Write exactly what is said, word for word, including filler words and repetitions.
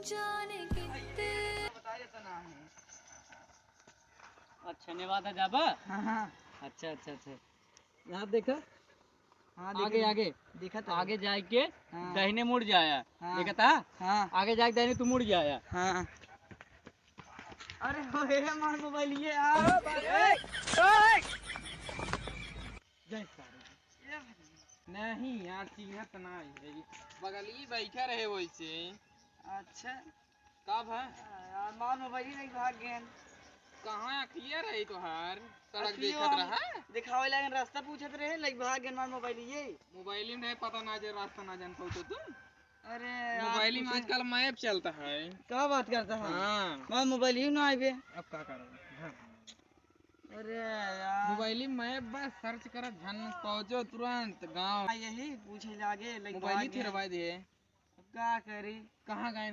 जाने कितने। अच्छा, नेवादा जाबा? हाँ, हाँ। अच्छा, अच्छा, अच्छा। यहाँ देखा। हाँ, आगे, देखा। आगे। देखा था। आगे जाए के हाँ। दाहिने मुड़ जाया। हाँ। देखा था? हाँ। आगे जाए के दाहिने तू मुड़ जाया। हाँ। अरे, हो, हे, हमार मोबाइल ये, आ। जय सारे। नहीं यार, चिन्हत ना है। बगली बैठा रहे वैसे। अच्छा। का भा? यार, मार मोबाइल ही लेके भाग गए। कहाँ अखिया रही तोहार? सड़क अखियो देखत हम रहा? दिखावे लागे रास्ता पूछत रहे, लेके भाग गए मार मोबाइल ये। मोबाइल ही नहीं पता ना जे रास्ता ना जान पाओ तो तुम। अरे यार, मोबाइल में कुछ आजकल मैप चलता है। का बात करता है? हाँ। मैं मोबाइल ही ना आइबे। अब का करो? हाँ। अरे यार। मोबाइल में मैप बस सर्च कर, झन पहुँचो तुरंत गाँव। हाँ, यही पूछे लागे, लेकिन मोबाइल ही भाग गए। थिरवा दे। अब का करी? कहाँ गए?